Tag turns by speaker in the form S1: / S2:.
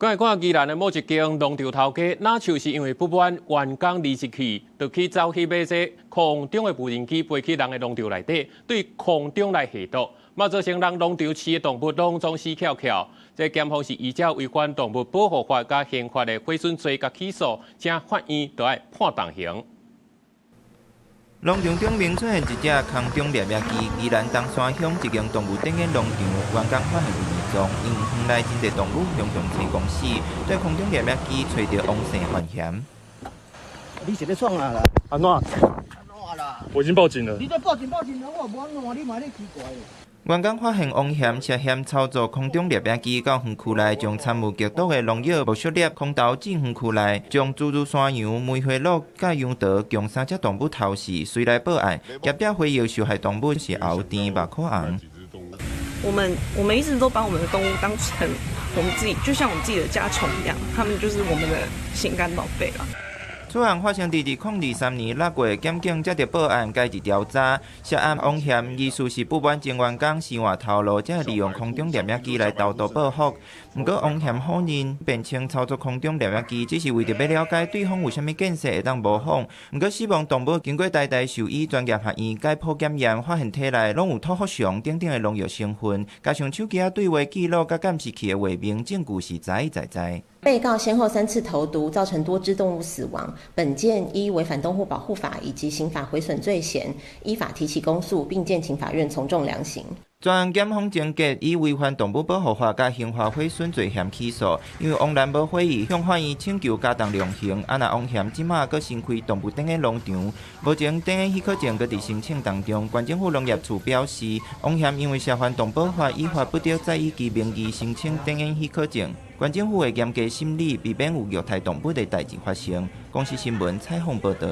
S1: 來看宜蘭的某一間農場頭家，若就是因為不滿員工離職去，就去走去買這空中的無人機飛去人的農場內底，對空中來下毒，嘛造成人農場飼的動物攏總死翹翹。這檢方是依照違反動物保護法佮刑法的毀損罪共起訴，請法院都愛判重刑。
S2: 農場頂面出現一隻空中獵獵機，宜蘭東山鄉一間動物展演農場，員工發現有異狀，因園內真濟動物雄雄催公死，對空中獵獵機揣著王姓犯嫌。
S3: 你是咧創啥啦？
S4: 按怎？
S3: 按怎啦？
S4: 我已經報警了。
S3: 你都報警報警了，我無按怎，你嘛咧奇怪。
S2: 員工發現王嫌涉嫌操作空中獵獵機到園區內，將摻有劇毒的農藥木屑粒空投進園區內，將侏儒山羊、梅花鹿佮羊駝共三隻動物投死，隨來報案。業者回憶受害動物是喉甜目眶紅。
S5: 我們一直都把我們的動物當成我們自己，就像我們自己的家寵一樣，他們就是我們的心肝寶貝啦。
S2: 此案發生佇2023年6月，檢警接著報案，開始調查。涉案王嫌疑似是不滿前員工生活頭路，才會利用空中獵獵機來投毒報復。毋過王嫌否認，辯稱操作空中獵獵機只是為著欲了解對方有啥物見識會當模仿。毋過死亡動物經過台大獸醫專業學院解剖檢驗，發現體內攏有托福雄等等的農藥成分，加上手機仔對話記錄佮監視器的畫面，證據是實在在。
S6: 被告先後三次投毒，造成多隻動物死亡。本件依違反動物保護法以及刑法毀損罪嫌，依法提起公訴，並建請法院從重量刑。
S2: 全案檢方偵結以違反動物保護法佮刑法毀損罪嫌起訴，因為王男無悔意，向法院請求加重量刑。啊，若王嫌這馬閣新開動物展演農場，目前展演許可證閣佇申請當中。縣政府農業處表示，王嫌因為涉犯動保法，依法不得再以其名義申請展演許可證。縣政府會嚴格審理，避免有虐待動物的代誌發生。公視新聞採訪報導。